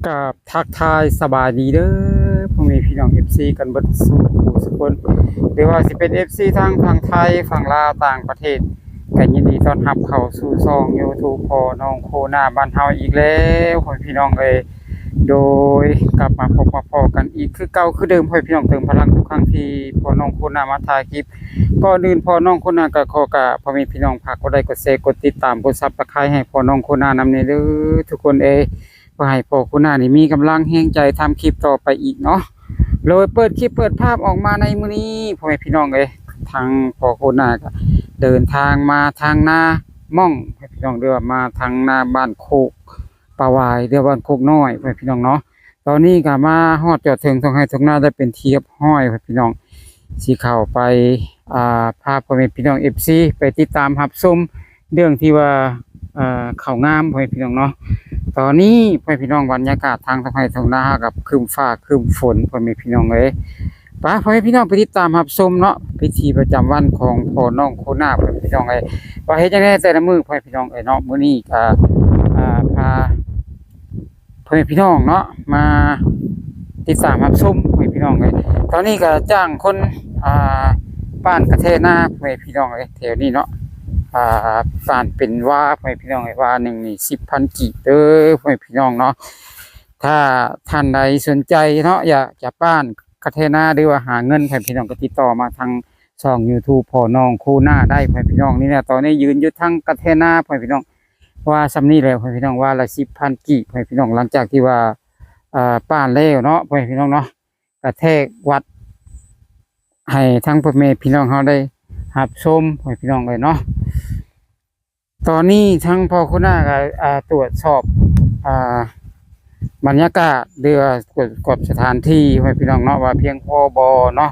ກາບທັກທາຍສະບາຍດີເດີ ພໍ່ແມ່ພີ່ນ້ອງ ເອັຟຊີ ກັນເບິດສູ່ຜູ້ສູ່ຄົນ ຫຼືວ່າຊິເປັນ ເອັຟຊີ ທັງຝັ່ງໄທ ຝັ່ງລາວ ຕ່າງປະເທດ ກໍຍິນດີຕ້ອນຮັບເຂົ້າສູ່ຊ່ອງ YouTube ພໍ່ນ້ອງໂຄໜ້າບ້ານເຮົາອີກແລ້ວ ພໍ່ແມ່ພີ່ນ້ອງເອີຍ. ໂດຍ ກັບມາພົບມາພໍ້ກັນອີກຄືເກົ່າຄືເດີມ ພໍ່ແມ່ພີ່ນ້ອງ ເຕີມພະລັງທຸກຄັ້ງທີ່ພໍ່ນ້ອງໂຄໜ້າມາຖ່າຍຄລິບ. ກ່ອນອື່ນພໍ່ນ້ອງໂຄໜ້າກໍຂໍກາບພໍ່ແມ່ພີ່ນ້ອງ ຝາກກົດໄລ ກົດແຊ ກົດຕິດຕາມ ກົດ Subscribe ໃຫ້ພໍ່ນ້ອງໂຄໜ້ານຳແດ່ເດີທຸກຄົນເອີຍ ເພື່ອໃຫ້ພໍ່ໂຄໜ້ານີ້ມີກຳລັງແຮງໃຈທຳຄລິບຕໍ່ໄປອີກເນາະ. ໂດຍເປີດຄລິບເປີດພາບອອກມາໃນມື້ນີ້ ພໍ່ແມ່ພີ່ນ້ອງເອີຍ ທາງພໍ່ໂຄໜ້າກໍເດີນທາງມາທາງນາມ່ອງ ພໍ່ແມ່ພີ່ນ້ອງ ຫຼືວ່າມາທາງນາບ້ານໂຄກປ່າຫວາຍ ຫຼືບ້ານໂຄກນ້ອຍ ພໍ່ແມ່ພີ່ນ້ອງເນາະ. ຕອນນີ້ກໍມາຮອດຈອດເຖິງທົ່ງໄຮ່ທົ່ງນາໄດ້ເປັນທີ່ຮຽບຮ້ອຍ ພໍ່ແມ່ພີ່ນ້ອງ ຊິເຂົ້າໄປ ອ່າ ພາພໍ່ແມ່ພີ່ນ້ອງ ເອັຟຊີ ໄປຕິດຕາມຮັບຊົມເລື່ອງທີ່ວ່າ ເອີ ເຂົ້າງາມ ພໍ່ແມ່ພີ່ນ້ອງເນາະ. ຕອນນີ້ ພໍ່ແມ່ພີ່ນ້ອງ ບັນຍາກາດທາງທົ່ງໄຮ່ທົ່ງນາເຮົາກັບຄຶ້ມຟ້າຄຶ້ມຝົນ ພໍ່ແມ່ພີ່ນ້ອງເອີຍ. ໄປ ພໍ່ແມ່ພີ່ນ້ອງ ໄປຕິດຕາມຮັບຊົມເນາະ ວິຖີປະຈຳວັນຂອງພໍ່ນ້ອງໂຄໜ້າ ພໍ່ແມ່ພີ່ນ້ອງເອີຍ ວ່າເຮັດຫຍັງແດ່ແຕ່ລະມື້ ພໍ່ແມ່ພີ່ນ້ອງເອີຍເນາະ. ມື້ນີ້ກໍ ອ່າ ພາ ພໍ່ແມ່ພີ່ນ້ອງເນາະ ມາຕິດຕາມຮັບຊົມ ພໍ່ແມ່ພີ່ນ້ອງເອີຍ. ຕອນນີ້ກໍຈ້າງຄົນ ອ່າ ປ້ານກະແທນາ ພໍ່ແມ່ພີ່ນ້ອງເອີຍ ແຖວນີ້ເນາະ ອ່າ ປ້ານເປັນວາ ພໍ່ແມ່ພີ່ນ້ອງເອີຍ ວາໜຶ່ງນີ້ສິບພັນກີບເດີ ພໍ່ແມ່ພີ່ນ້ອງເນາະ. ຖ້າທ່ານໃດສົນໃຈເນາະ ຢາກຈະປ້ານກະແທນາ ຫຼືວ່າຫາເງິນ ພໍ່ແມ່ພີ່ນ້ອງ ກໍຕິດຕໍ່ມາທາງຊ່ອງ YouTube ພໍ່ນ້ອງໂຄໜ້າໄດ້ ພໍ່ແມ່ພີ່ນ້ອງ. ນີ້ແຫຼະ ຕອນນີ້ຢືນຢູ່ທາງກະແທນາ ພໍ່ແມ່ພີ່ນ້ອງ ວ່າສ່ຳນີ້ແຫຼະ ພໍ່ແມ່ພີ່ນ້ອງ ວ່າລະສິບພັນກີບ ພໍ່ແມ່ພີ່ນ້ອງ. ຫຼັງຈາກທີ່ວ່າ ອ່າ ປ້ານແລ້ວເນາະ ພໍ່ແມ່ພີ່ນ້ອງເນາະ ກະແທກວັດໃຫ້ທັງພໍ່ແມ່ພີ່ນ້ອງເຮົາໄດ້ຮັບຊົມ ພໍ່ແມ່ພີ່ນ້ອງເອີຍເນາະ. ຕອນນີ້ທາງພໍ່ໂຄໜ້າກໍ ອ່າ ຕວດສອບ ອ່າ ບັນຍາກາດ ຫຼືວ່າກວດ ກວດສະຖານທີ່ ພໍ່ແມ່ພີ່ນ້ອງເນາະ ວ່າພຽງພໍບໍ່ເນາະ.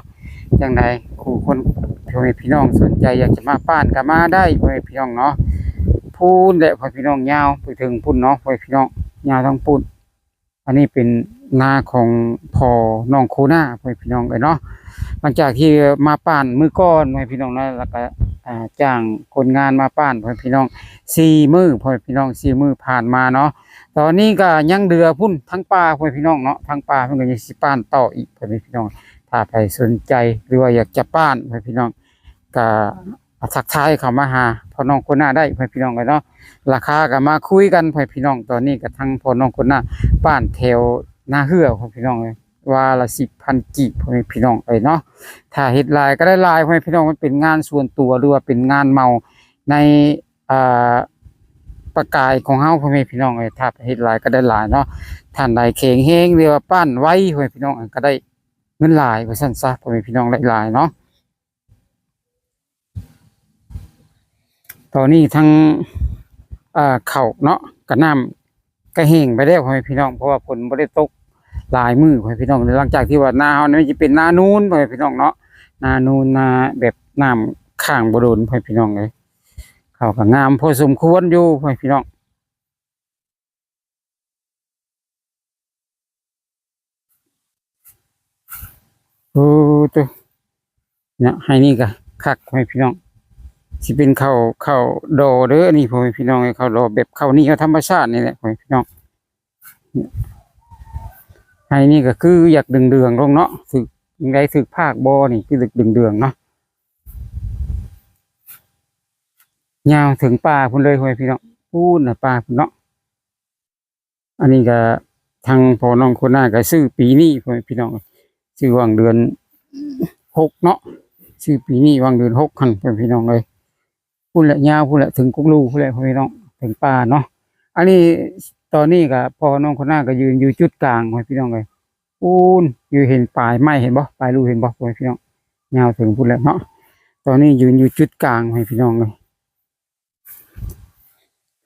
ຈັ່ງໃດ ຄູ່ຄົນ ພໍ່ແມ່ພີ່ນ້ອງສົນໃຈຢາກຈະມາປ້ານກໍມາໄດ້ ພໍ່ແມ່ພີ່ນ້ອງເນາະ. ພຸ້ນແຫຼະ ພໍ່ແມ່ພີ່ນ້ອງ ຍາວໄປເຖິງພຸ້ນເນາະ ພໍ່ແມ່ພີ່ນ້ອງ ຍາວທັງພຸ້ນ. ອັນນີ້ເປັນນາຂອງພໍ່ນ້ອງໂຄໜ້າ ພໍ່ແມ່ພີ່ນ້ອງເອີຍເນາະ. ຫຼັງຈາກທີ່ມາປ້ານມື້ກ່ອນ ພໍ່ແມ່ພີ່ນ້ອງເນາະ ແລ້ວກໍ ອ່າ ຈ້າງຄົນງານມາປ້ານ ພໍ່ແມ່ພີ່ນ້ອງ ສີ່ມື້ ພໍ່ແມ່ພີ່ນ້ອງ ສີ່ມື້ຜ່ານມາເນາະ. ຕອນນີ້ກໍຍັງເຫຼືອພຸ້ນທາງປ່າ ພໍ່ແມ່ພີ່ນ້ອງເນາະ ທາງປ່າເພິ່ນກໍຍັງຊິປ້ານຕໍ່ອີກ ພໍ່ແມ່ພີ່ນ້ອງ. ຖ້າໃຜສົນໃຈ ຫຼືວ່າຢາກຈະປ້ານ ພໍ່ແມ່ພີ່ນ້ອງ ກໍ ອ່າ ທັກທາຍເຂົ້າມາຫາພໍ່ນ້ອງໂຄໜ້າໄດ້ ພໍ່ແມ່ພີ່ນ້ອງເອີຍເນາະ. ລາຄາກໍມາຄຸຍກັນ ພໍ່ແມ່ພີ່ນ້ອງ. ຕອນນີ້ກໍທາງພໍ່ນ້ອງໂຄໜ້າປ້ານແຖວນາເຮືອ ພໍ່ແມ່ພີ່ນ້ອງເອີຍ ວາລະສິບພັນກີບ ພໍ່ແມ່ພີ່ນ້ອງເອີຍເນາະ. ຖ້າເຮັດຫຼາຍກໍໄດ້ຫຼາຍ ພໍ່ແມ່ພີ່ນ້ອງ. ມັນເປັນງານສ່ວນຕົວ ຫຼືວ່າເປັນງານເໝົາໃນ ອ່າ ປະກາຍຂອງເຮົາ ພໍ່ແມ່ພີ່ນ້ອງເອີຍ. ຖ້າເຮັດຫຼາຍກໍໄດ້ຫຼາຍເນາະ. ທ່ານໃດແຂງແຮງ ຫຼືວ່າປ້ານໄວ ພໍ່ແມ່ພີ່ນ້ອງ ກໍໄດ້ເງິນຫຼາຍ ວ່າຊັ້ນຊະ ພໍ່ແມ່ພີ່ນ້ອງ ໄດ້ຫຼາຍເນາະ. ຕອນນີ້ທັງ ເອີ ເຂົ້າເນາະ ກະນ້ຳກະແຫ້ງໄປແລ້ວ ພໍ່ແມ່ພີ່ນ້ອງ ເພາະວ່າຝົນບໍ່ໄດ້ຕົກຫຼາຍມື້ ພໍ່ແມ່ພີ່ນ້ອງ. ຫຼັງຈາກທີ່ວ່ານາເຮົານີ້ມັນຈະເປັນນານູນ ພໍ່ແມ່ພີ່ນ້ອງເນາະ ນານູນ ນາແບບນ້ຳຄ້າງບໍ່ດົນ ພໍ່ແມ່ພີ່ນ້ອງເອີຍ. ເຂົ້າກໍງາມພໍສົມຄວນຢູ່ ພໍ່ແມ່ພີ່ນ້ອງ. ໂອ້ ໂຕ ເນາະ ໄຮ່ນີ້ກໍຄັກ ພໍ່ແມ່ພີ່ນ້ອງ. ຊິເປັນເຂົ້າ ເຂົ້າດໍເດີ ອັນນີ້ ພໍ່ແມ່ພີ່ນ້ອງເອີຍ. ເຂົ້າດໍແບບເຂົ້າໜຽວທຳມະຊາດນີ້ແຫຼະ ພໍ່ແມ່ພີ່ນ້ອງ. ໄຮ່ນີ້ກໍຄືຢາກເດືອງໆລົງເນາະ ຖືກ ຈັ່ງໃດ ຖືກພາກບໍ່ ນີ້ຄືເດືອງໆເນາະ. ຍາວເຖິງປ່າພຸ້ນເລີຍ ພໍ່ແມ່ພີ່ນ້ອງ ພຸ້ນນະ ປ່າພຸ້ນເນາະ. ອັນນີ້ກໍທາງພໍ່ນ້ອງໂຄໜ້າກໍຊື້ປີນີ້ ພໍ່ແມ່ພີ່ນ້ອງ ຊື້ຫວ່າງເດືອນຫົກເນາະ ຊື້ປີນີ້ຫວ່າງເດືອນຫົກຫັ້ນ ພໍ່ແມ່ພີ່ນ້ອງເອີຍ. ພຸ້ນແຫຼະ ຍາວພຸ້ນແຫຼະ ເຖິງກົກລູພຸ້ນແຫຼະ ພໍ່ແມ່ພີ່ນ້ອງ ເຖິງປ່າເນາະ. ອັນນີ້ ຕອນນີ້ກໍພໍ່ນ້ອງໂຄໜ້າກໍຢືນຢູ່ຈຸດກາງ ພໍ່ແມ່ພີ່ນ້ອງເອີຍ. ພຸ້ນ ຢູ່ເຫັນປາຍໄມ້ ເຫັນບໍ່ ປາຍລູກ ເຫັນບໍ່ ພໍ່ແມ່ພີ່ນ້ອງ. ຍາວເຖິງພຸ້ນແຫຼະເນາະ. ຕອນນີ້ຢືນຢູ່ຈຸດກາງ ພໍ່ແມ່ພີ່ນ້ອງເອີຍ.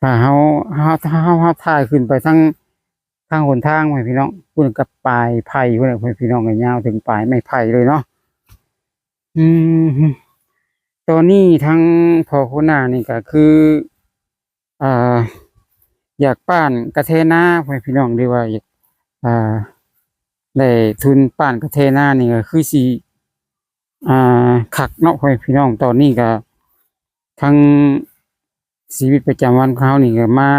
ຖ້າເຮົາ ເຮົາ ເຮົາ ເຮົາຖ່າຍຂຶ້ນໄປທາງ ທາງຫົນທາງ ພໍ່ແມ່ພີ່ນ້ອງ ພຸ້ນກັບປາຍໄຜ່ພຸ້ນແຫຼະ ພໍ່ແມ່ພີ່ນ້ອງເອີຍ. ຍາວເຖິງປາຍໄມ້ໄຜ່ເລີຍເນາະ. ອືມ ຕອນນີ້ທາງພໍ່ໂຄໜ້ານີ້ກໍຄື ອ່າ ຢາກປ້ານກະແທນາ ພໍ່ແມ່ພີ່ນ້ອງ ຫຼືວ່າຢາກ ອ່າ ໄດ້ທຶນປ້ານກະແທນານີ້ກໍຄືຊິ ອ່າ ຄັກເນາະ ພໍ່ແມ່ພີ່ນ້ອງ. ຕອນນີ້ກໍທັງຊີວິດປະຈຳວັນຂອງເຮົານີ້ກໍມາ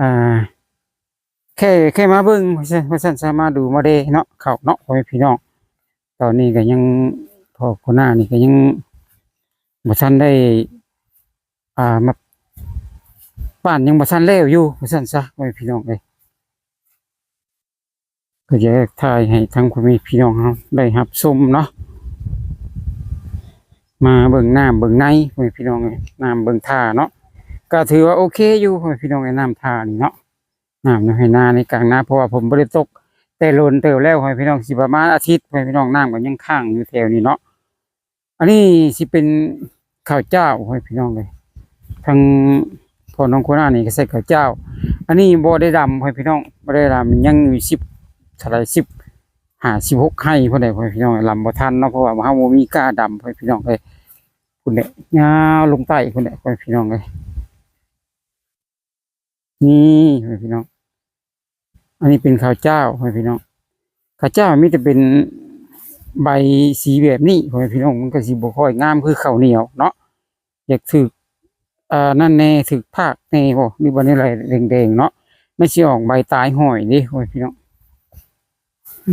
ອ່າ ແຄ່ ແຄ່ມາເບິ່ງວ່າຊັ້ນ ວ່າຊັ້ນຊະ ມາດູມາແລເນາະ ເຂົ້າເນາະ ພໍ່ແມ່ພີ່ນ້ອງ. ຕອນນີ້ກໍຍັງ ພໍ່ຫົວໜ້ານີ້ກໍຍັງບໍ່ທັນໄດ້ ອ່າ ມາ ບ້ານຍັງບໍ່ທັນແລ້ວຢູ່ ວ່າຊັ້ນຊະ ພໍ່ແມ່ພີ່ນ້ອງເອີຍ. ກໍຢາກຖ່າຍໃຫ້ທາງພໍ່ແມ່ພີ່ນ້ອງເຮົາໄດ້ຮັບຊົມເນາະ ມາເບິ່ງນ້ຳເບິ່ງໃນ ພໍ່ແມ່ພີ່ນ້ອງເອີຍ ນ້ຳເບິ່ງທ່າເນາະ. ກໍຖືວ່າໂອເຄຢູ່ ພໍ່ແມ່ພີ່ນ້ອງເອີຍ ນ້ຳທ່ານີ້ເນາະ ນ້ຳໃນໄຮ່ນາໃນກາງນາ ເພາະວ່າຝົນບໍ່ໄດ້ຕົກແຕ່ດົນເຕີບແລ້ວ ພໍ່ແມ່ພີ່ນ້ອງ ຊິປະມານອາທິດ ພໍ່ແມ່ພີ່ນ້ອງ ນ້ຳກໍຍັງຄ້າງຢູ່ແຖວນີ້ເນາະ. ອັນນີ້ຊິເປັນເຂົ້າຈ້າວ ພໍ່ແມ່ພີ່ນ້ອງເອີຍ ທາງພໍ່ນ້ອງໂຄນານີ້ກໍໃສ່ເຂົ້າຈ້າວ. ອັນນີ້ບໍ່ໄດ້ດຳ ພໍ່ແມ່ພີ່ນ້ອງ ບໍ່ໄດ້ດຳ ຍັງຢູ່ສິບເທົ່າໃດ ສິບຫ້າ ສິບຫົກໄຮ່ພຸ້ນແຫຼະ ພໍ່ແມ່ພີ່ນ້ອງ ດຳບໍ່ທັນເນາະ ເພາະວ່າເຮົາບໍ່ມີກ້າດຳ ພໍ່ແມ່ພີ່ນ້ອງເອີຍ. ພຸ້ນແຫຼະ ຍາວລົງໃຕ້ພຸ້ນແຫຼະ ພໍ່ແມ່ພີ່ນ້ອງເອີຍ. ນີ້ ພໍ່ແມ່ພີ່ນ້ອງ ອັນນີ້ເປັນເຂົ້າຈ້າວ ພໍ່ແມ່ພີ່ນ້ອງ ເຂົ້າຈ້າວມີແຕ່ເປັນໃບສີແບບນີ້ ພໍ່ແມ່ພີ່ນ້ອງ ມັນກໍຊິບໍ່ຄ່ອຍງາມຄືເຂົ້າໜຽວເນາະ. ຢາກຖືກ ອ່າ ນັ້ນແດ່ ຖືກພາກແດ່ບໍ່ ຫຼືວ່າແນວໃດ ແດງໆເນາະ ມັນຊິອອກໃບຕາຍຫ້ອຍເດ້ ພໍ່ແມ່ພີ່ນ້ອງ. ອື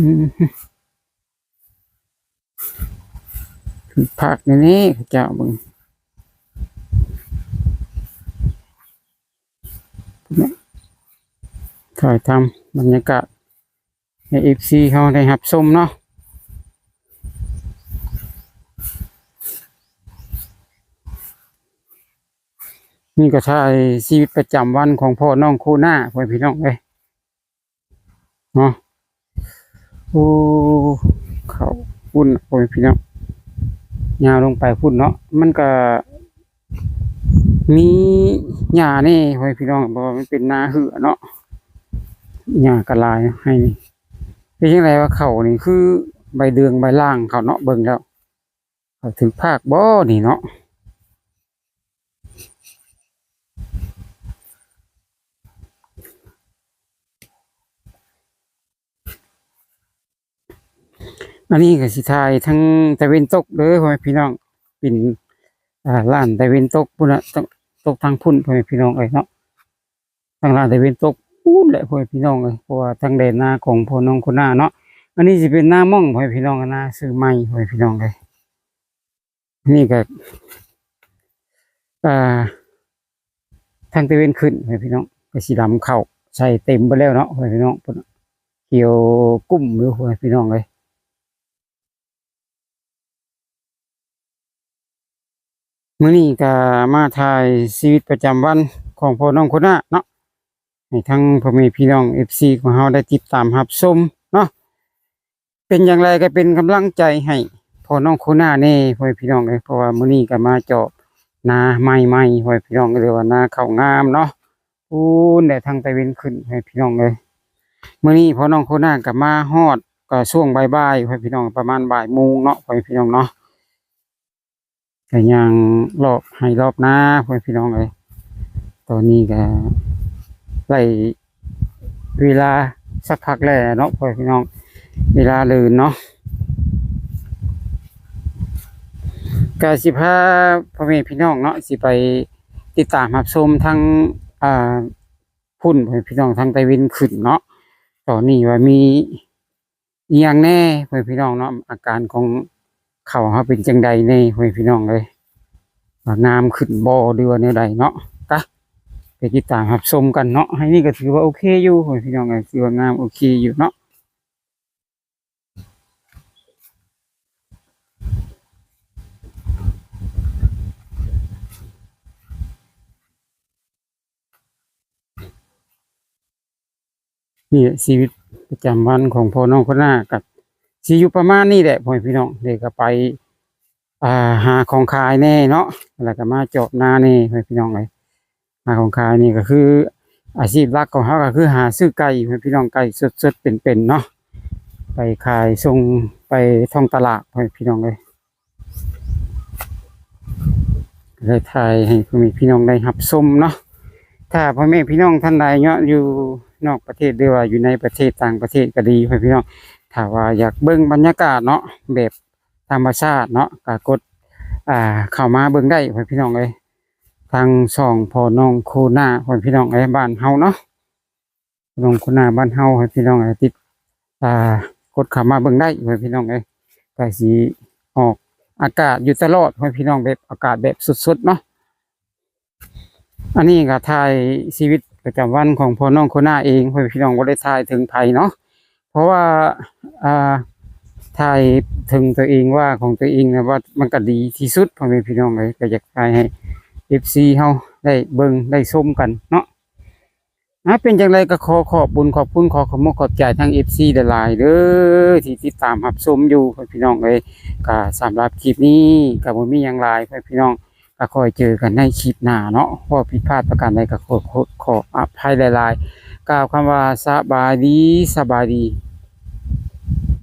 ມ ພາກນີ້ເຂົາເຈົ້າເບິ່ງ ຖ່າຍທຳບັນຍາກາດໃຫ້ເອັຟຊີເຮົາໄດ້ຮັບຊົມເນາະ. ນີ້ກໍຖ່າຍຊີວິດປະຈຳວັນຂອງພໍ່ນ້ອງໂຄໜ້າ ພໍ່ແມ່ພີ່ນ້ອງເອີຍ. ເນາະ ໂອ້ ເຂົ້າພຸ້ນ ໂອ້ຍ ພີ່ນ້ອງ ຍາວລົງໄປພຸ້ນເນາະ ມັນກະມີຫຍ້າແດ່ ໂອ້ຍ ພີ່ນ້ອງ ເພາະວ່າມັນເປັນນາເຮືອເນາະ ຫຍ້າກະຫຼາຍໃຫ້. ເປັນຈັ່ງໃດວ່າເຂົ້ານີ້ຄືໃບເດືອງໃບລ່າງເຂົາເນາະ ເບິ່ງແລ້ວ ເຂົາຖືກພາກບໍ່ນີ້ເນາະ. ອັນນີ້ກໍຊິຖ່າຍທາງຕາເວັນຕົກເດີ ພໍ່ແມ່ພີ່ນ້ອງ ເປັນ ອ່າ ລ້ານຕາເວັນຕົກພຸ້ນນະ ຕົກ ຕົກທາງພຸ້ນ ພໍ່ແມ່ພີ່ນ້ອງເອີຍເນາະ. ທາງລ້ານຕາເວັນຕົກພຸ້ນແຫຼະ ພໍ່ແມ່ພີ່ນ້ອງເອີຍ ເພາະວ່າທາງແດນນາຂອງພໍ່ນ້ອງໂຄໜ້າເນາະ. ອັນນີ້ຊິເປັນນາມ່ອງ ພໍ່ແມ່ພີ່ນ້ອງ ນາຊື້ໃໝ່ ພໍ່ແມ່ພີ່ນ້ອງເອີຍ. ນີ້ກໍ ອ່າ ທາງຕາເວັນຂຶ້ນ ພໍ່ແມ່ພີ່ນ້ອງ ກໍຊິດຳເຂົ້າໃສ່ເຕັມເບິດແລ້ວເນາະ ພໍ່ແມ່ພີ່ນ້ອງ ພຸ້ນນະ ຂຽວກຸ້ມຢູ່ ພໍ່ແມ່ພີ່ນ້ອງເອີຍ. ມື້ນີ້ກໍມາຖ່າຍຊີວິດປະຈຳວັນຂອງພໍ່ນ້ອງໂຄໜ້າເນາະ ໃຫ້ທັງພໍ່ແມ່ພີ່ນ້ອງເອັຟຊີຂອງເຮົາໄດ້ຕິດຕາມຮັບຊົມເນາະ. ເປັນຢ່າງໃດກໍເປັນກຳລັງໃຈໃຫ້ພໍ່ນ້ອງໂຄໜ້າແດ່ ພໍ່ແມ່ພີ່ນ້ອງເອີຍ ເພາະວ່າມື້ນີ້ກໍມາຈອບນາໃໝ່ໆ ພໍ່ແມ່ພີ່ນ້ອງ ຫຼືວ່ານາເຂົ້າງາມເນາະ. ພຸ້ນແຫຼະ ທາງຕາເວັນຂຶ້ນ ພໍ່ແມ່ພີ່ນ້ອງເອີຍ. ມື້ນີ້ພໍ່ນ້ອງໂຄໜ້າກໍມາຮອດ ກໍຊ່ວງບ່າຍໆ ພໍ່ແມ່ພີ່ນ້ອງ ປະມານບ່າຍໂມງເນາະ ພໍ່ແມ່ພີ່ນ້ອງເນາະ. ກໍຍ່າງລອບໄຮ່ລອບນາ ພໍ່ແມ່ພີ່ນ້ອງເອີຍ. ຕອນນີ້ກໍໄດ້ເວລາສັກພັກແລ້ວເນາະ ພໍ່ແມ່ພີ່ນ້ອງ ເວລາເລີນເນາະ. ກໍຊິພາພໍ່ແມ່ພີ່ນ້ອງເນາະ ຊິໄປຕິດຕາມຮັບຊົມທາງ ອ່າ ພຸ້ນ ພໍ່ແມ່ພີ່ນ້ອງ ທາງຕາເວັນຂຶ້ນເນາະ. ຕອນນີ້ວ່າມີ ອີ່ຫຍັງແດ່ ພໍ່ແມ່ພີ່ນ້ອງເນາະ ອາການຂອງເຂົ້າເຮົາເປັນຈັ່ງໃດແດ່ ພໍ່ແມ່ພີ່ນ້ອງເອີຍ ວ່າງາມຂຶ້ນບໍ່ ຫຼືວ່າແນວໃດເນາະ. ກະໄປຕິດຕາມຮັບຊົມກັນເນາະ. ໃຫ້ນີ້ກໍຖືວ່າໂອເຄຢູ່ ພໍ່ແມ່ພີ່ນ້ອງເອີຍ ຖືວ່າງາມໂອເຄຢູ່ເນາະ. ນີ້ແຫຼະຊີວິດປະຈຳວັນຂອງພໍ່ນ້ອງໂຄໜ້າ ກໍຊິຢູ່ປະມານນີ້ແຫຼະ ພໍ່ແມ່ພີ່ນ້ອງ. ເດ ກໍໄປ ອ່າ ຫາຂອງຂາຍແດ່ເນາະ ແລ້ວກໍມາຈອບນາແດ່ ພໍ່ແມ່ພີ່ນ້ອງເອີຍ. ຫາຂອງຂາຍນີ້ກໍຄືອາຊີບຫຼັກຂອງເຮົາ ກໍຄືຫາຊື້ໄກ່ ພໍ່ແມ່ພີ່ນ້ອງ ໄກ່ສົດໆ ເປັນໆ ເນາະ ໄປຂາຍສົ່ງໄປທ້ອງຕະຫຼາດ ພໍ່ແມ່ພີ່ນ້ອງເອີຍ. ໄດ້ຖ່າຍໃຫ້ພໍ່ແມ່ພີ່ນ້ອງໄດ້ຮັບຊົມເນາະ. ຖ້າພໍ່ແມ່ພີ່ນ້ອງທ່ານໃດເນາະ ຢູ່ນອກປະເທດ ຫຼືວ່າຢູ່ໃນປະເທດ ຕ່າງປະເທດກໍດີ ພໍ່ແມ່ພີ່ນ້ອງ ຖ້າວ່າຢາກເບິ່ງບັນຍາກາດເນາະ ແບບທຳມະຊາດເນາະ ກໍກົດ ອ່າ ເຂົ້າມາເບິ່ງໄດ້ ພໍ່ແມ່ພີ່ນ້ອງເອີຍ. ທາງຊ່ອງພໍ່ນ້ອງໂຄໜ້າ ພໍ່ແມ່ພີ່ນ້ອງເອີຍ ບ້ານເຮົາເນາະ. ນ້ອງຄົນໜ້າບ້ານເຮົາ ໃຫ້ພີ່ນ້ອງ ຕິດ ອ່າ ກົດເຂົ້າມາເບິ່ງໄດ້ ໃຫ້ພີ່ນ້ອງເອີຍ ກະຊິອອກອາກາດຢູ່ຕະຫຼອດ ໃຫ້ພີ່ນ້ອງ ແບບອາກາດແບບສົດໆເນາະ. ອັນນີ້ກະຖ່າຍຊີວິດປະຈຳວັນຂອງພໍ່ນ້ອງຄົນໜ້າເອງ ໃຫ້ພີ່ນ້ອງ ບໍ່ໄດ້ຖ່າຍເຖິງໃຜເນາະ ເພາະວ່າ ອ່າ ຖ່າຍເຖິງຕົວເອງວ່າ ຂອງຕົວເອງນະວ່າ ມັນກະດີທີ່ສຸດ ພໍ່ແມ່ພີ່ນ້ອງເອີຍ ກະຢາກຖ່າຍໃຫ້ເອັຟຊີເຮົາໄດ້ເບິ່ງໄດ້ຊົມກັນເນາະ. ອາ ເປັນຈັ່ງໃດກະຂໍຂອບບຸນຂອບຄຸນ ຂໍຂອບມຸກຂອບໃຈທາງເອັຟຊີຫຼາຍໆເດີ ທີ່ຕິດຕາມຮັບຊົມຢູ່ ພໍ່ແມ່ພີ່ນ້ອງເອີຍ. ກະສຳລັບຄລິບນີ້ກະບໍ່ມີຫຍັງຫຼາຍ ພໍ່ແມ່ພີ່ນ້ອງ ກະຄ່ອຍເຈີກັນໃນຄລິບໜ້າເນາະ. ເວົ້າຜິດພາດປະການໃດກະຂໍ ຂໍ ຂໍອະໄພຫຼາຍໆ. ກ່າວຄຳວ່າສະບາຍດີ ສະບາຍດີ.